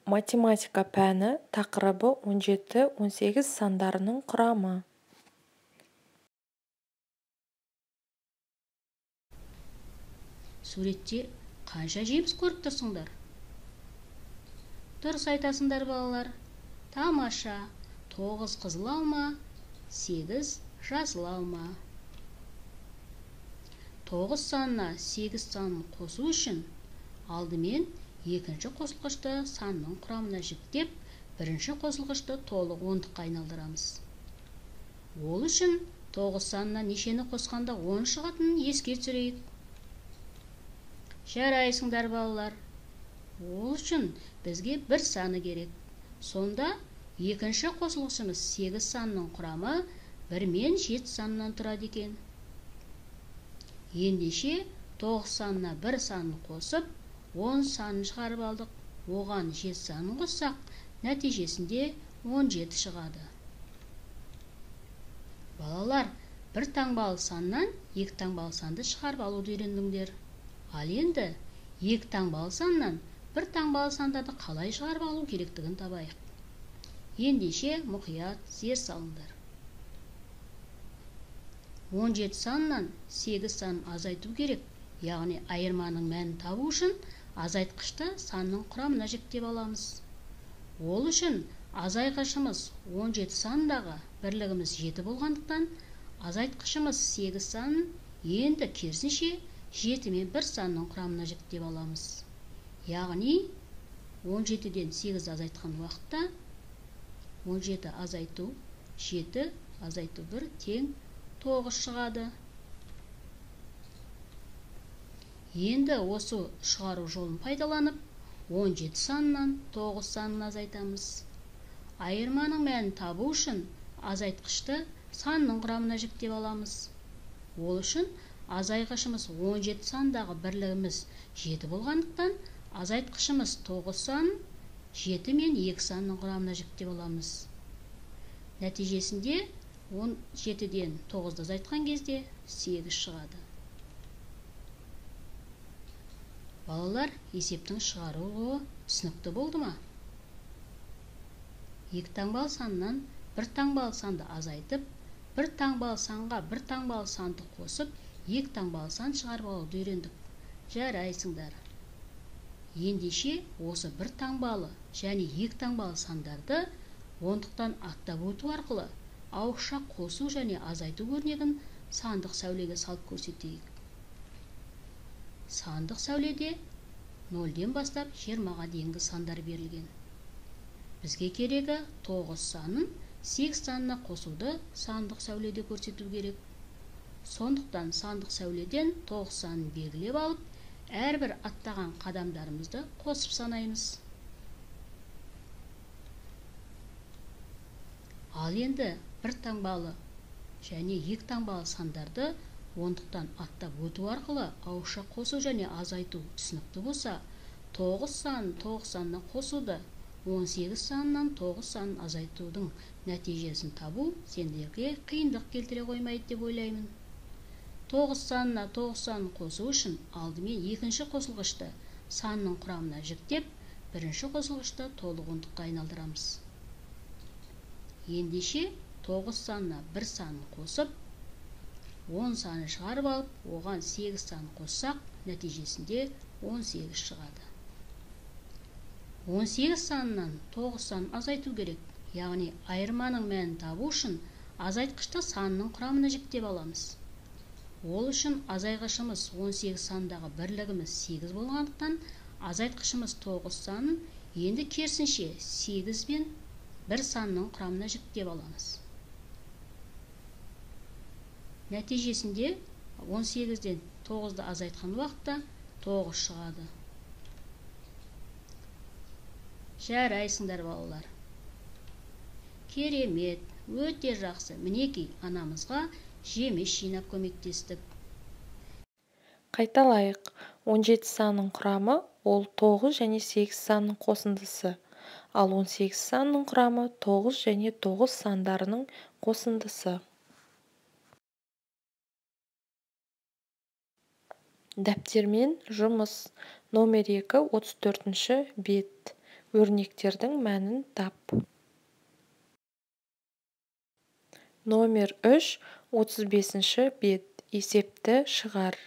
Математика пәні тақырыбы 17, 18 сандарының құрамы. Суретте қанша жеміс көріп тұрсыңдар? Дұрыс айтасыңдар, балалар. Тамаша. 9 қызыл алма, 8 жасыл алма. 9 санына 8 санын қосу үшін алдымен екінші қосылғышты санның құрамына жіктеп, бірінші қосылғышты толық ондыққа айналдырамыз. Ол үшін 9 санына нешені қосқанда 10 шығатынын еске түсірейік. Жарайсыңдар, балалар. Ол үшін бізге бір саны керек. Сонда екінші қосылғышымыз 8 санның құрамы 1 мен 7 санынан тұрады екен. Ендеше 9 санына 1 санын қосып, 10 санын шығарып алдық. Оған 7 санын қоссақ, нәтижесінде 17 шығады. Балалар, бір таңбалы саннан екі таңбалы санды шығарып алуды үйрендіңдер. Ал енді екі таңбалы саннан бір таңбалы сандарды қалай шығарып алу керектігін табайық. Ендеше мұқият зер салыңдар. 17 саннан 8 санын азайту керек, яғни айырманың мәнін табу үшін азайтқышты санның құрамына жіктеп аламыз. Ол үшін азайтқышымыз 17 сандағы бірлігіміз 7 болғандықтан, азайтқышымыз 8 санын енді керісінше 7 мен 1 санның құрамына жіктеп аламыз. Яғни 17-ден 8 азайтқан уақытта 17 азайту 7 азайту 1 тең 9 шығады. Енді осы шығару жолын пайдаланып, 17 санынан 9 санын азайтамыз. Айырманың мәнін табу үшін азайтқышты санның құрамына жіктеп аламыз. Ол үшін азайтқышымыз 17 сандағы бірлігіміз 7 болғандықтан, азайтқышымыз 9 санын 7 мен 2 санның құрамына жіктеп аламыз. Нәтижесінде 17-ден 9-ды азайтқан кезде 8 шығады. Балалар, есептің шығарылуы түсінікті болды ма? Екі таңбалы саннан бір таңбалы санды азайтып, бір таңбалы санға бір таңбалы санды қосып, екі таңбалы сан шығарып алуды үйрендік. Жарайсыңдар. Ендеше осы бір таңбалы және екі таңбалы сандарды ондықтан аттап өту арқылы ауызша қосу және азайту өрнегін сандық сәулеге салып көрсетейік. Сандық сәуледе 0-ден бастап 20-ға дейінгі сандар берілген. Бізге керегі 9 санын 8 санына қосуды сандық сәуледе көрсету керек. Сондықтан сандық сәуледен 9 санын белгілеп алып, әрбір аттаған қадамдарымызды қосып санаймыз. Ал енді бір таңбалы және екі таңбалы сандарды ондықтан аттап өту арқылы ауызша қосу және азайту түсінікті болса, 9 санын 9 санына қосуды, 18 санынан 9 санын азайтудың нәтижесін табу сендерге қиындық келтіре қоймайды деп ойлаймын. 9 санына 9 санын қосу үшін алдымен екінші қосылғышты санның құрамына жіктеп, бірінші қосылғышты толық ондыққа айналдырамыз. Ендеше 9 санына 1 санын қосып, 10 санын шығарып алып, оған 8 санын қоссақ, нәтижесінде 18 шығады. 18 санынан 9 санын азайту керек, яғни айырманың мәнін табу үшін азайтқышты санның құрамына жіктеп аламыз. Ол үшін азайтқышымыз 18 сандағы бірлігіміз 8 болғандықтан, азайтқышымыз 9 санын енді керісінше 8 бен 1 санның құрамына жіктеп аламыз. Нәтижесінде 18-ден 9-ды азайтқан уақытта 9 шығады. Жарайсыңдар, балалар. Керемет, өте жақсы. Мінекей, анамызға жеміс жинап көмектестік. Қайталайық. 17 санның құрамы ол 9 және 8 санның қосындысы. Ал 18 санның құрамы 9 және 9 сандарының қосындысы. Дәптермен жұмыс. Номер 2, 34-ші бет. Өрнектердің мәнін тап. Номер 3, 35-бет. Есепті шығар.